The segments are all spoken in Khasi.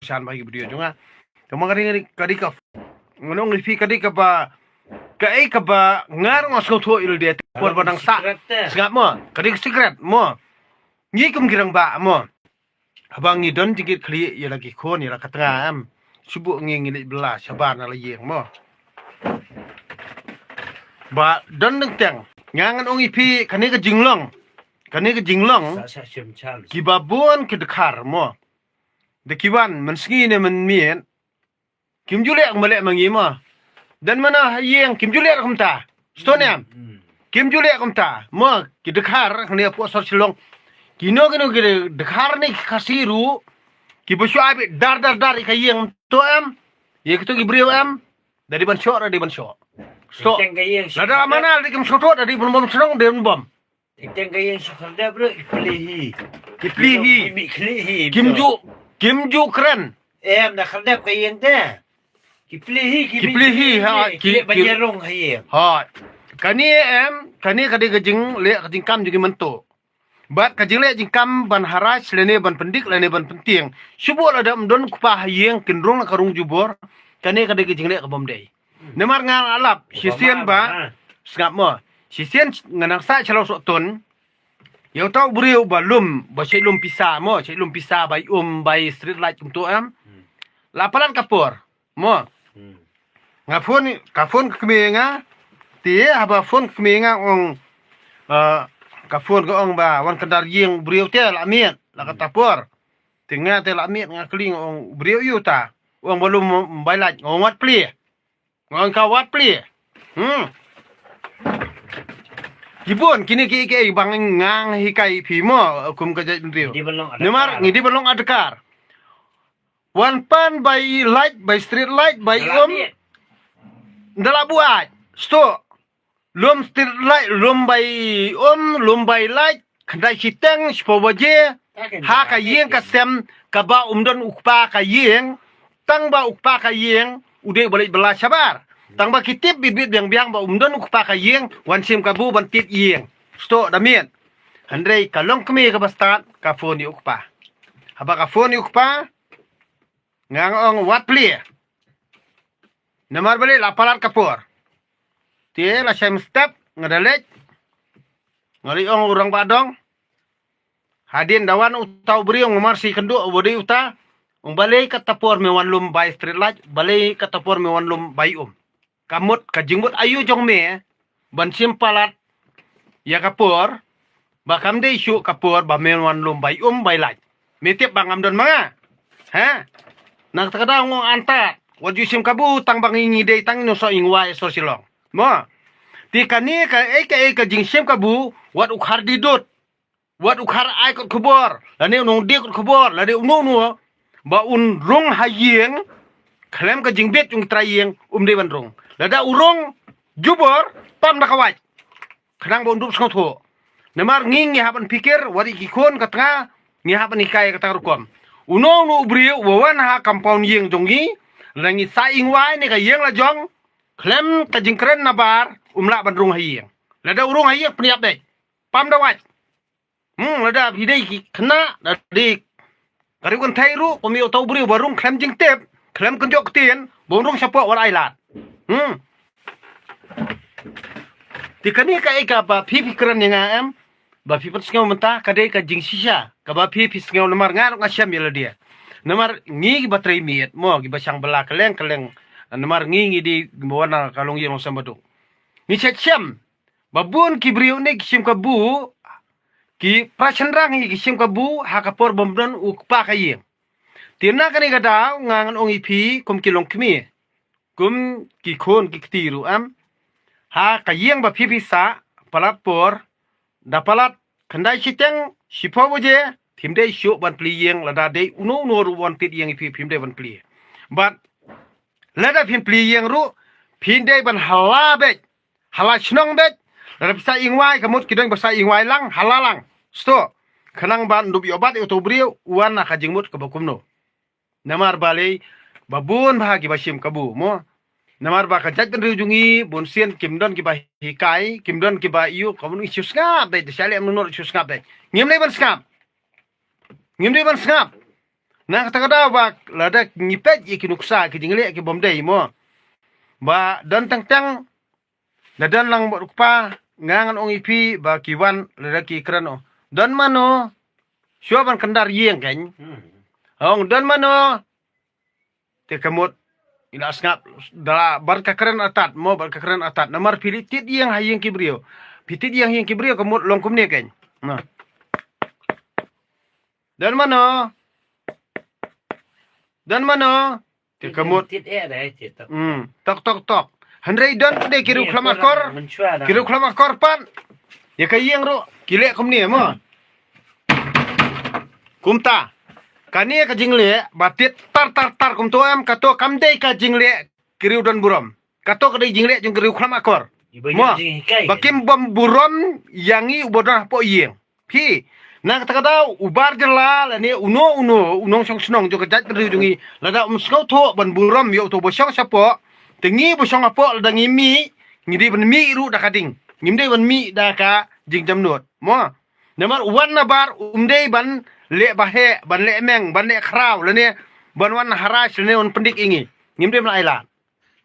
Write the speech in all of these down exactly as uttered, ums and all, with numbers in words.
shan ba ki video jong nga. Te ma ka dei ka dei ka ngan ong ïa phi ka dei kaba kaei kaba nga ruh nga sngewthuh ïa lade por ba nang sah. Sngap mo, ka dei ka secret mo. Ngi kum ki rangbah mo. Haba ngi don jingkit khlieh ïa la ki khun ïa la ka tnga em, shu buh ngi ngi leit bylla shabar na la ïing mo. Ba don dang teng nga ngan ong ïa phi kane ka jinglong, kane ka jinglong. Kiba bun ki dkhar mo. Da ki wan mynsngi ne mynmiet. Kim ju leh kumba leh ma ngi mo. Don mana ha ïing kim ju leh kumta. Sngewthuh ne em? Kim ju leh kumta mo. Ki dkhar hangne hapoh sor Shillong. Kino kino ki dkhar ne ki Khasi ruh kiba shu ai beit dar dar dar ïa ka ïing, to em? Ïa kito ki briew em? Da dei ban shoh, da dei ban shoh. Sngewthuh. Lada mana da kim sngewthuh, da dei ban bom shnong, da dei ban bom. Teng teng ka ïing shu khyrdep ruh ki plie hi. Ki plie hi. Ki mih khlieh hi. Kim ju, kim ju kren. Em, da khyrdep ka ïing te. Ki plie hi, ki plie hi, ha, ki leh ban ïarung ha ïing. Ha. Kane em, kane ka dei ka jingleh ka jingkam jong ki mynta. Bad ka jingleh jingkam ban harass lane ban pyndik lane ban pyntieng. Shu buh lada ym don u kpa ha ïing kin rung na ka rung jubor. Kane ka dei ka jingleh ka bym dei. Namar nga lap shisien ba sngap mo. Shisien nga nang sah shalor sohtun. Ïa uta u briew ba lum, ba shait lum pisa mo, shait lum pisa bai um, bai street light kumto em. La palat ka por mo. Nga phone, ka phone ka kmie nga. Te haba phone ka kmie nga ong, eh, ka phone ka ong ba wan kyndar ïing u briew te la miet la kata por. Te nga te la miet nga kylli nga ong u briew ïa uta. Ong ba lum bai light, nga ong wat plie. Nga ong ka wat plie. Hmm. Ki bun kine ki, ki bang nga hikai phi mo kum ka jaitbynriew. Namar ngi dei ban long adkar. Wan pan bai light, bai street light, bai um. Nda la buat. Sto. Lum street light, lum bai um, lum bai light. Khyndai shiteng shiphew baje. Ha ka ïing ka sem kaba um don u kpa ka ïing. Tang ba u kpa ka ïing u dei ba leit bylla shabar. Tang ba ki tip bit bit biang biang ba um don u kpa ka ïing, wan shim kabu ban tied ïing. Sto da miet. Hynrei ka long kmie kaba stad ka phone ïa u kpa. Haba ka phone ïa u kpa nga ong wat plie. Namar balei la palat ka por. Te la shai mynstep nga da leit. Nga leit ong u rangbah dong. Hadien da wan uta u briew nga mar shi kynduh u ba dei uta. Ong balei kata por me wan lum bai street light, balei kata por me wan lum bai um. Ka mut ka jingmut aïu jong me ban shim palat ïa ka por ba kam dei shuh ka por ba me wan lum bai um bai light. Me tip ba ngam don ma nga. Ha? Na kata ka daw nga ong anta wat ju shim kabu tang ba ngi ngi dei tang ngi nongsoh ïing wai sor Shillong. Mo. Te kane kaei kaei ka jingshim kabu wat u khar di dud. Wat u khar ai kot khubor lane u nongdie kot khubor lane uno uno ba un rung ha ïing. Khlem ka jingbit jong ki trai ïing um dei ban rung. Lada u rung jubor pam da ka wait. Khnang ba un dup sngewthuh. Namar ngi ngi hap ban pikir wat ïa ki khun ka tnga ngi hap ban hikai ka tang rukom. Uno uno u briew uba wan ha compound ïing jong ngi la ngi sah ïing wai ne ka ïing la jong. Khlem ka jingkren na bar um lah ban rung ha ïing. Lada u rung ha ïing pynïap beit. Pam da wait. Hmm, lada phi dei ki khynnah da dei ka riew kynthei ruh kum ïa uta u briew ba rung khlem jingtip khlem kynjoh ktien ba un rung shapoh wat ai lad. Hmm. Te kane kaei kaba phi phi kren ïa nga em ba phi pynsngew mynta ka dei ka jingshisha kaba phi phi sngew namar nga ruh nga shem ïa lade. Namar ngi kiba trei miet mo kiba shang bylla kylleng kylleng namar ngi ngi dei kiba wan na ka longïing longsem baduk. Ngi shet shem ba bun ki briew ne ki shim kabu ki pra shynrang hi ki shim kabu ha ka por bym don u kpa ka ïing. Te na kane ka daw nga ngan ong ïa phi kum ki longkmie kum ki khun ki kti ruh em. Ha ka ïing ba phi phi sah palat por da palat khyndai shiteng shiphew baje phim dei shuh ban plie ïing lada dei uno uno ruh wan tied ïing ïa phi phim dei ban plie. Bad lada phin plie ïing ruh phin dei ban hala beit. Hala shnong beit. Lada phi sah ïing wai ka mut ki don ba sah ïing wai lang hala lang. Sto. Khnang ban dup ïoh bat ïa uto u briew u wan na ka jingmut kaba kumno. Namar balei ba bun bha kiba shim kabu mo. Namar ba ka jaitbynriew jong ngi bun sien kim don kiba hikai kim don kiba ïoh ka bun shu sngap dei da sha leh mynno shu sngap dei. Ngim dei ban sngap. Ngim dei ban sngap. Na kata ka daw ba lada ngi peit ïa ki nuksa ki jingleh ki bym dei mo. Ba don teng teng, da don lang bad u kpa, nga ngan ong ïa phi ba ki wan lada ki kren o. Don mano, shuwa ban kyndar ïing kein. Hmm. Ong don mano, te ka mut, i la sngap, da la bad ka kren atat, mo bad ka kren atat. Namar phi leit tied ïing ha ïing ki briew. Phi tied ïing ha ïing ki briew ka mut long kumne kein. Na. Don mano. Don mano. Te ka mut. Tit eh dai tit tok. Hmm, tok tok tok. Hynrei don de ki riew khlam akor. Ki riew khlam akor pat. Ïa ka ïing ruh ki leh kumne mo. Kumta. Kane ka jingleh ba tied tar tar tar kumto em, kato kam dei ka jingleh ki riew don burom. Kato ka dei jingleh jong ki riew khlam akor. Mo. Ba kim bym burom ïa ngi uba don hapoh ïing. Phi, na kata ka daw, u bar jylla lane uno uno u nongshong shnong jong ka jaitbynriew jong ngi, lada um sngewthuh ban burom ïa uto ba shong shapoh, te ngi ba shong hapoh lada ngi mih, ngi dei ban mih ruh da ka ding. Ngim dei ban mih da ka jingjemnud. Mo. Namar u wan na bar um dei ban leh baheh, ban leh meng, ban leh khraw lane ban wan harass lane wan pyndik ïa ngi. Ngim dei ban ai lad.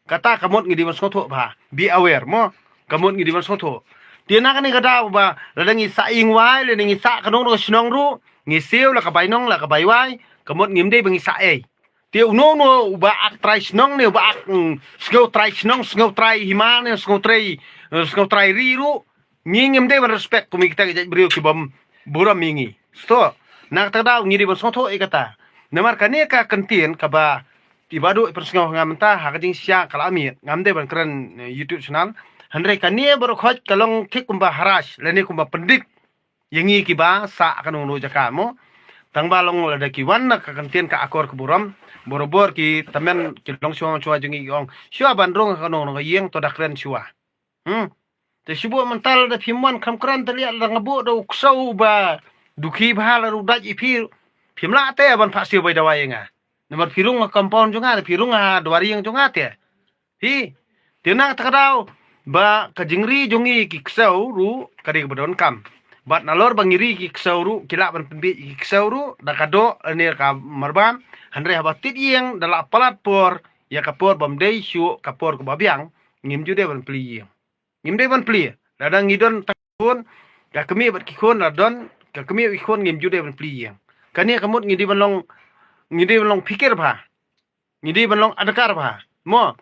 Kata ka mut ngi dei ban sngewthuh bha. Be aware mo. Ka mut ngi dei ban sngewthuh. Te na kane ka daw ba lada ngi sah ïing wai, lada ngi sah ka nong ka shnong ruh, ngi siew la ka bai nong la ka bai wai, ka mut ngim dei ba ngi sah ei. Te uno uno uba ak trai shnong ne uba ak, mm, sngew trai shnong, sngew trai hima ne sngew trai, eh, sngew trai ri ruh, ngi ngim dei ban respect kum ïa kita ki jaitbynriew ki bym burom ïa ngi. Sngewthuh. Na kata ka daw ngi dei ban sngewthuh ïa kata. Namar kane ka kyntien kaba i Bah Duh i pynsngew ha nga mynta ha ka jingshisha ka la miet. Ngam dei ban kren, eh, YouTube channel. Hynrei kane baroh khoit ka long thik kumba harass lane kumba pyndik ïa ngi kiba sah ha kano kano jaka mo. Tang ba long lada ki wan na ka kyntien ka akor ka burom, barabor ki tymmen ki longshuwa shuwa jong ngi ki ong, shuwa ban rung ha kano kano ka ïing to da kren shuwa. Hmm. Te shu buh mynta lada phim wan kham kren te liah lada nga buh da u ksew ba dukhi bha lada u dait ïa phi. Phim lah te ban phah siew bai dawai ïa nga. Namar phi rung ha compound jong nga, phi rung ha dwar ïing jong nga te. Phi. Te na kata ka daw ba ka jingri jong ngi ki ksew ruh ka dei kaba donkam. Bad nalor ba ngi ri ki ksew ruh ki lah ban pynbieit ki ksew ruh da ka doh ne ka marban. Hynrei haba tied ïing da la palat por ïa ka por bym dei shuh ka por kaba biang. Ngim ju dei ban plie ïing. Ngim dei ban plie. Lada ngi don tang khun, ka kmie bad ki khun la don, ka kmie bad ki khun ngim ju dei ban plie ïing. Kane ka mut ngi dei ban long, ngi dei ban long phikir bha. Ngi dei ban long adkar bha. Mo.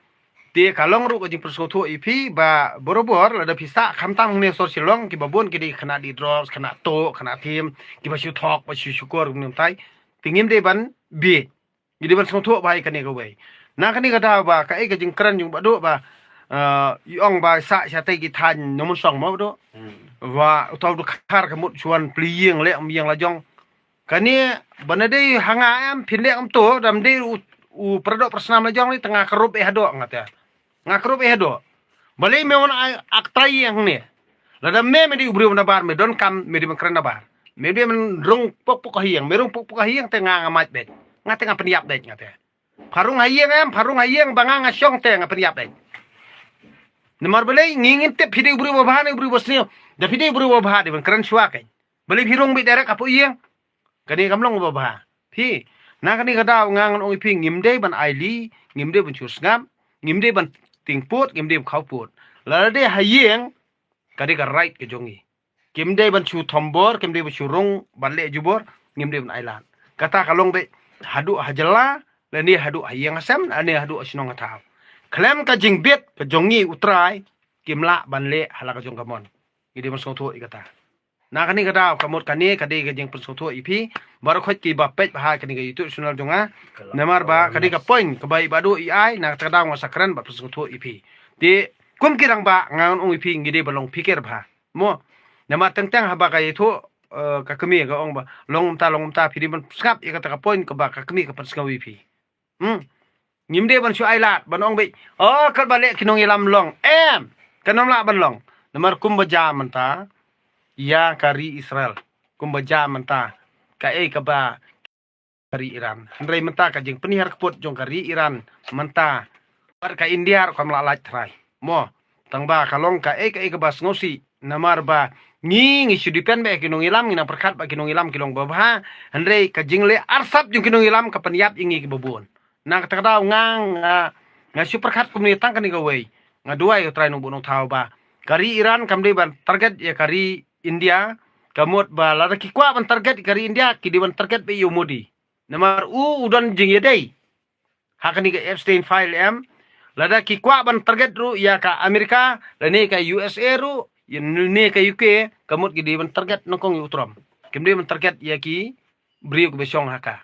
Te ka long ruh ka jingpynsngewthuh ïa phi ba barabor lada phi sah khamtam hangne sor Shillong kiba bun ki dei khynnah die drugs, khynnah tuh, khynnah thiem, kiba shu thok, ba shu shukor kumne kumtai. Te ngim dei ban bieit. Ngi dei ban sngewthuh bha ïa kane kawei. Na kane ka daw ba kaei ka jingkren jong Bah Duh ba, eh, i ong ba sah shatei ki thaiñ Nongmynsong mo Bah Duh. Hmm. Ba uto u dkhar ka mut shu wan plie ïing leh ym ïing la jong. Kane ba na dei ha nga em phin leh kumto da ym dei u, u paradoh parasnam la jong lei te nga krup eh haduh nga te. Nga krup eh haduh. Balei me wan ai ak trai ïing hangne. Lada me me dei u briew nabar me donkam me dei ban kren nabar. Me dei ban rung pok pok ha ïing, me rung pok pok ha ïing te nga nga mait beit. Nga te nga pynïap beit nga te. Pharung ha ïing em, pharung ha ïing ba nga nga shong te nga pynïap beit. Namar balei ngi ngin tip phi dei u briew babha ne u briew basniew. Da phi dei u briew babha dei ban kren shuwa kein. Balei phi rung beit direct hapoh ïing. Kane kam long babha. Phi. Na kane ka daw nga ngan ong ïa phi ngim dei ban aili, ngim dei ban shu sngap, ngim dei ban tieng pud, ngim dei ban khaw pud. Lada dei ha ïing, ka dei ka right ka jong ngi. Kim dei ban shu thombor, kim dei ban shu rung, ban leh jubor, ngim dei ban ailad. Kata ka long beit haduh ha jylla, lane haduh ha ïing ha sem, lane haduh ha shnong ha thaw. Khlem ka jingbit ka jong ngi u trai, kim lah ban leh ha la ka jong ka mon. Ngi dei ban sngewthuh ïa kata. Na kane ka daw ka mut kane ka dei ka jingpynsngewthuh ïa phi. Baroh khoit kiba peit bha kane ka YouTube channel jong nga. Namar ba ka dei ka point kaba i Bah Duh i ai, na kata ka daw nga sa kren bad pynsngewthuh ïa phi. Te kum ki rangbah nga ngan ong ïa phi ngi dei ban long phikir bha. Mo. Namar teng teng haba ka ïathuh, eh, ka kmie ka ong ba long kumta long kumta phi dei ban sngap ïa kata ka point kaba ka kmie ka pynsngew ïa phi. Hmm. Ngim dei ban shu ailad ban ong beit, oh, katba leh ki nongïalam long. Em. Kan ym lah ban long. Namar kumba jia mynta ïa ka ri Israel. Kumba jia mynta kaei kaba ka ri Iran. Hynrei mynta ka jingpynhiar kput jong ka ri Iran mynta bad ka India ruh kam lah lait trai. Mo, tang ba ka long kaei kaei kaba sngewsih namar ba ngi ngi shu depend bad ki nongïalam, ngi nang pyrkhat ba ki nongïalam ki long babha. Hynrei ka jingleh arsap jong ki nongïalam ka pynïap ïa ngi kiba bun. Na kata ka daw nga nga nga shu pyrkhat kumne tang kane kawei. Nga duwai ïa U Trai Nongbuh Nongthaw ba ka ri Iran kam dei ban target ïa ka ri India, ka mut ba lada ki kwah ban target ïa ka ri India ki dei ban target bad ïa u Modi. Namar u u don jingïadei ha kane ka Epstein file em. Lada ki kwah ban target ruh ïa ka Amerika lane ka U S A ruh, ïa ne ka U K, ka mut ki dei ban target nyngkong ïa u Trump. Kim dei ban target ïa ki briew kiba shong ha ka.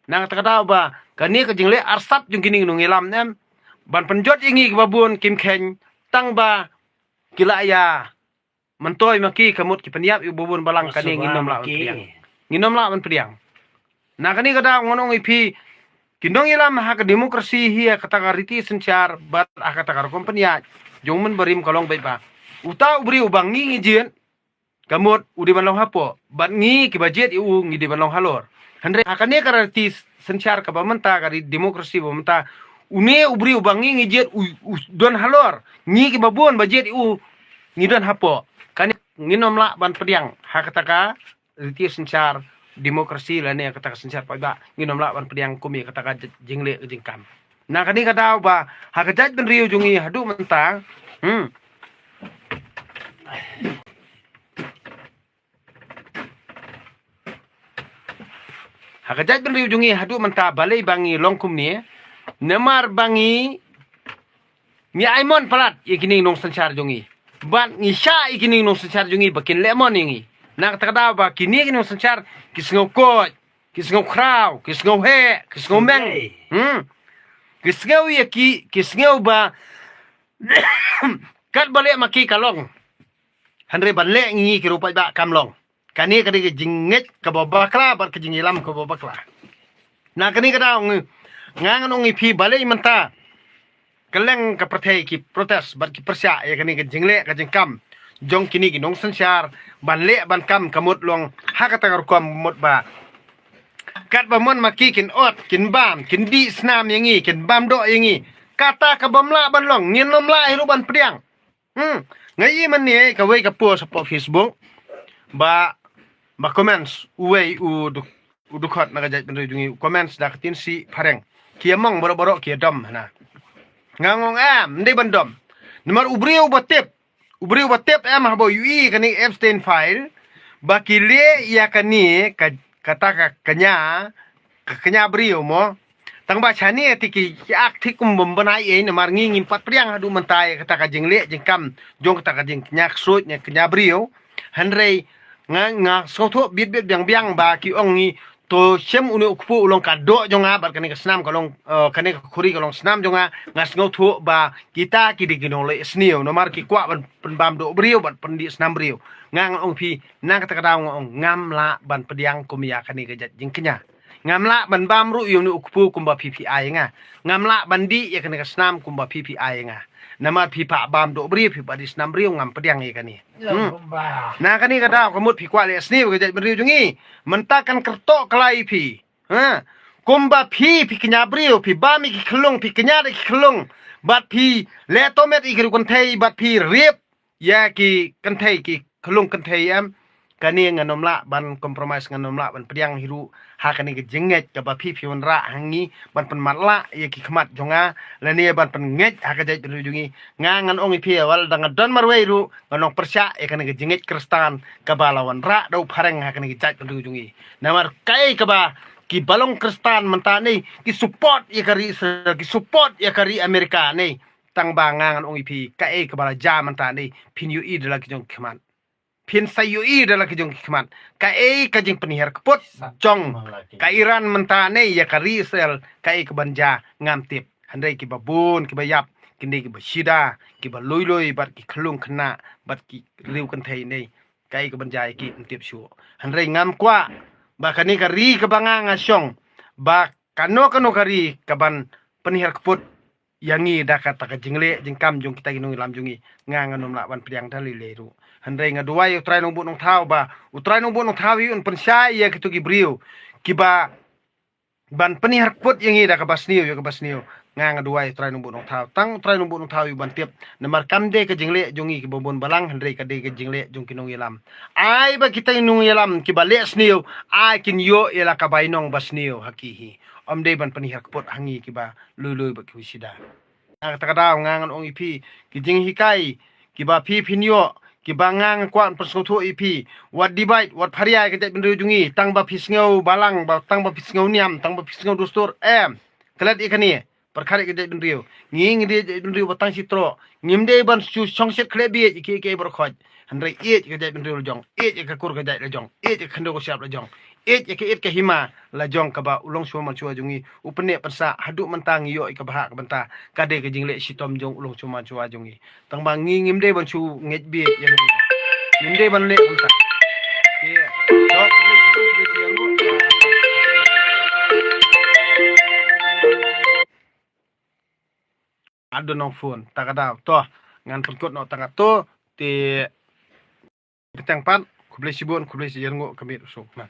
Na kata ka daw ba kane ka jingleh arsap jong kine ki nongïalam em ban pynjot ïa ngi kiba bun kim kheiñ tang ba ki la ïa myntoi ma ki, ka mut ki pynïap ïa u ba bun balang. Kane ngin ym lah ban pdiang. Ngin ym lah ban pdiang. Na kane ka daw ngan ong ïa phi, ki nongïalam ha ka demokrasi hi ha kata ka riti synshar bad ha kata ka rukom pynïaid jong u mynbarim ka long beit ba uta u briew uba ngi ngi jied, ka mut u dei ban long hapoh, bad ngi kiba jied ïa u ngi dei ban long halor. Hynrei ha kane ka riti synshar kaba mynta, ka ri demokrasi ba mynta, une u briew uba ngi ngi jied u, u don halor, ngi kiba bun ba jied ïa u ngi don hapoh. Kane ngin ym lah ban pdiang ha kata ka riti synshar demokrasi lane kata ka synshar paidbah, ngin ym lah ban pdiang kum ïa kata ka jingleh ka jingkam. Na kane ka daw ba ha ka jaitbynriew jong ngi haduh mynta, hmm, ha ka jaitbynriew jong ngi haduh mynta balei ba ngi long kumne, namar ba ngi ngi ai mon palat ïa kine ki nongsynshar jong ngi. Bad ngi shah ïa kine ki nongsynshar jong ngi ba kin leh mon ïa ngi. Na kata ka daw ba kine ki nongsynshar ki sngew koit, ki sngew khraw, ki sngew heh, ki sngew meng. Hmm. Ki sngew ïa ki, ki sngew ba katba leh ma ki ka long. Hynrei ban leh ngi ki ruh paidbah kam long. Kane ka dei ka jingngeit kaba bakla bad ka jingïalam kaba bakla. Na kane ka daw ngi, nga ngan ong ïa phi balei mynta kylleng ka pyrthei ki protest bad ki pyrshah ïa kane ka jingleh ka jingkam jong kine ki nongsynshar ban leh ban kam, ka mut long ha kata ka rukom mut ba katba mon ma ki kin ot, kin bam, kin dih snam ïa ngi, kin bam doh ïa ngi. Kata ka bym lah ban long, ngin ym lah hi ruh ban pdiang. Hmm. Nga ïohi mynne kawei ka post hapoh Facebook ba, ba comments uwei u duk, u dkhot na ka jaitbynriew jong ngi, u comments da ka ktien Sih Phareng. Ki ïa mong baroh baroh ki ïa dom hana. Nga ong em, ym dei ban dom. Namar u briew ba tip, u briew ba tip em haba u ïohi kane Epstein file ba ki leh ïa kane ka, kata ka kñia, ka kñia briew mo. Tang ba shane te ki, ki ak thik kum bym bnai ei, namar ngi ngim pat pdiang haduh mynta ïa kata ka jingleh jingkam jong kata ka jingkñia ksuid ne kñia briew. Hynrei nga, nga sngewthuh bit bit biang biang ba ki ong ngi to shem une u kpu u long ka doh jong nga bad kane ka snam ka long, eh, kane ka khuri ka long snam jong nga. Nga sngewthuh ba kita ki dei ki nongleh sniew namar ki kwah ban pynbam doh briew bad pyndih snam briew. Nga ngan ong phi, na kata ka daw nga ong ngam lah ban pdiang kum ïa kane ka jait jingkñia. Ngam lah ban bam ruh ïa une u kpu kumba phi phi ai nga. Ngam lah ban dih ïa kane ka snam kumba phi phi ai nga. Namar phi pha bam doh briew, phi pha dih snam briew, ngam pdiang ïa kane. Hmm. Na kane ka daw ka mut phi kwah leh sniew ka jaitbynriew jong ngi. Mynta kan kyrtoh klai phi. Ha? Kumba phi phi kñia briew, phi bam ïa ki khyllung, phi kñia da ki khyllung. Bad phi leh tomet ïa ki riew kynthei, bad phi rip ïa ki kynthei, ki khyllung kynthei em. Kane ngan ym lah ban compromise, ngan ym lah ban pdiang hi ruh ha kane ka jingngeit kaba phi phi wanrah ha ngi ban pynmatlah ïa ki khmat jong nga lane ban pynngeit ha ka jaitbynriew jong ngi. Nga ngan ong ïa phi wat la dang don marwei ruh ngan ong pyrshah ïa kane ka jingngeit Khristan kaba la wanrah da u Phareng ha kane ka jaitbynriew jong ngi. Namar kaei kaba ki ba long Khristan mynta ne ki support ïa ka ri Israel, ki support ïa ka ri Amerika ne. Tang ba nga ngan ong ïa phi kaei kaba la jia mynta ne phin ïohi da la ki jong ki khmat. Phin sa ïohi da la ki jong ki khmat. Kaei ka jingpynhiar kput jong ka Iran mynta ne ïa ka ri Israel, kaei kaban jia ngam tip. Hynrei kiba bun kiba ïap kin dei kiba shida, kiba lui lui bad ki khyllung khynnah bad ki riew kynthei ne. Kaei kaban jia ïa ki ym tip shuh. Hynrei ngam kwah ba kane ka ri kaba nga nga shong ba kano kano ka ri kaban pynhiar kput ïa ngi da kata ka jingleh jingkam jong kita ki nongïalam jong ngi. Nga ngan ym lah ban pdiang da lei lei ruh. Hynrei nga duwai ïa U Trai Nongbuh Nongthaw ba U Trai Nongbuh Nongthaw hi un pynshai ïa kito ki briew kiba ban pynhiar kput ïa ngi da kaba sniew ïa kaba sniew. Nga nga duwai Trai Nongbuh Nongthaw, tang Trai Nongbuh Nongthaw ïa u ban tip. Namar kam dei ka jingleh jong ngi kiba bun balang, hynrei ka dei ka jingleh jong ki nongïalam. Ai ba kita ki nongïalam kiba leh sniew, ai kin ïoh ïa la ka bainong ba sniew ha ki hi. Ym dei ban pynhiar kput ha ngi kiba lui lui bad kiba sida. Nga kata ka daw nga ngan ong ïa phi, ki jinghikai kiba phi phin ïoh, kiba nga nga kwah pynsngewthuh ïa phi. Wat debate, wat pharia ïa ka jaitbynriew jong ngi, tang ba phi sngew balang, ba tang ba phi sngew niam, tang ba phi sngew dustur. Em, klet ïa kane, pyrkhat ïa ka jaitbynriew. Ngi ngi dei jaitbynriew ba tang shi troh. Ngim dei ban shu shongshit khleh bieit ïa ki, ïa ki baroh khoit. Hynrei ïeit ïa ka jaitbynriew la jong, ïeit ïa ka kur ka jait la jong, ïeit ïa ka khyndew ka shyiap la jong, ïeit ïa ka ïit ka hima la jong kaba u longshuwa manshuwa jong ngi u pynneh pynsah haduh mynta ngi ïoh ïa ka bhah ka bynta. Ka dei ka jingleh shitom jong u longshuwa manshuwa jong ngi. Tang ba ngi ngim dei ban shu ngeit bieit ïa ngi. Ngim dei ban leh kumta. Ïa. Ado nong phone, ta ka daw. To, ngan pynkut noh tang katto, te tang pat, khublei shibun, khublei shibun, nguh ka miet u suk, man.